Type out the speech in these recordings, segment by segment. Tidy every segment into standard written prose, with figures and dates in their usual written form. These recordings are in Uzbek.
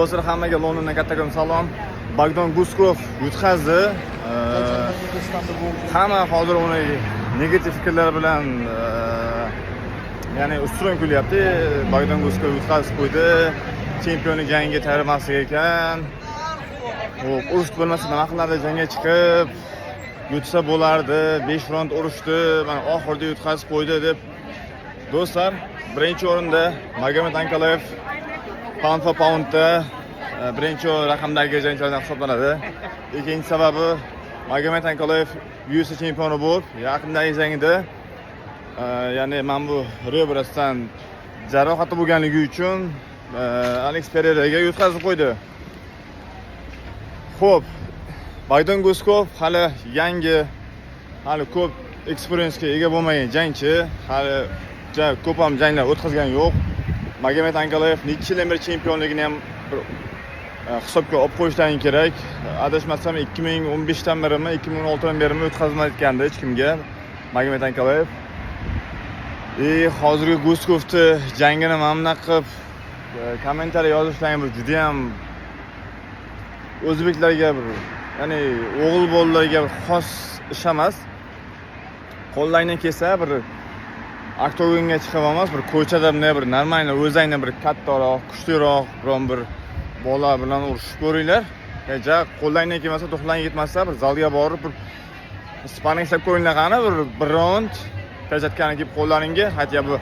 Do'stlar, hammaga Londondan kattakon salom. Bogdan Guskov yutqazdi. Hamma hozir uni negativ fikrlar bilan ya'ni ustidan kulyapti. Bogdan Guskov yutqazib qo'ydi. Chempionlik jangiga tayyor emas ekan. Xo'p, urush bo'lmasa nima qilardi, jangga chiqib yutsa bo'lardi. 5 raund urushdi, mana oxirida yutqazib qo'ydi deb. Do'stlar, birinchi o'rinda Magomed Ankalaev pound for poundda birinchi raqamdagi jangchilardan hisoblanadi. Ikkinchi sababi, Magomed Ankalaev UFC chempioni bo'lib, yaqindagi jangida ya'ni mana bu ребра sidan jarohati bo'lganligi uchun Alex Pereiraga yutqazib qo'ydi. Xo'p, Bogdan Guskov hali yangi, hali ko'p experience ga ega bo'lmagan jangchi, hali ja ko'p ham janglar o'tkazgani yo'q. Magomed Ankalaev necha yildan beri chempionligini ham bir hisobga olib qo'yishlari kerak. Adashmasam, 2015 dan berimi, 2016 dan berimi o'tkazmayotgandi hech kimga Magomed Ankalaev. И hozirgi Guskovni jangini mana bunaqa qilib kommentariy yozishlari bir juda ham o'zbeklarga bir, ya'ni o'g'il bolalarga bir xos ish emas. Qo'llaringdan kelsa, bir oktagonga chiqib emas, bir ko'chada bunday bir нормально o'zingni bir kattaroq, kuchliroq biron bir bola bilan urushib ko'ringlar. Ja qo'llaringdan kelmasa, дух laring yetmasa, bir zalga borib bir sparing ishlab ko'ringlar qani, bir raund перчатка ni kiyib qo'llaringga, хотя бы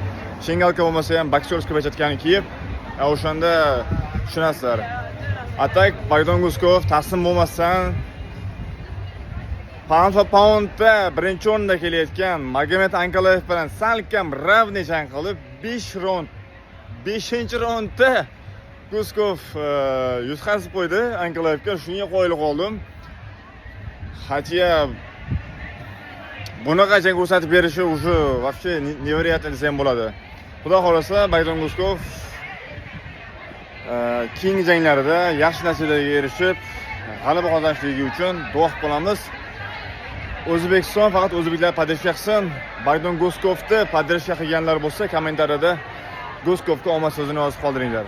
шингалка bo'lmasa ham боксёрский перчатка ni kiyib, o'shanda tushunasizlar. А так Bogdan Guskov taslim bo'lmasdan pound for poundda birinchi o'rinda kelayotgan Magomed Ankalaev bilan salkam равный jang qilib, 5 raund, 5 raundda Guskov yutqazib qo'ydi Ankalaevga. Shunga qoyil qoldim. Хотя bunaqa jang ko'rsatib berishi уже вообще невероятно desa ham bo'ladi. Xudo xohlasa, Bogdan Guskov keyingi janglarida yaxshi natijalarga erishib, g'alaba qozonishligi uchun duo qilib qolamiz. O'zbekiston faqat o'zbeklar поддержка qilsin. Bogdan Guskovni поддержка qilganlar bo'lsa, kommentariyada Guskovga omad so'zini yozib qoldiringlar.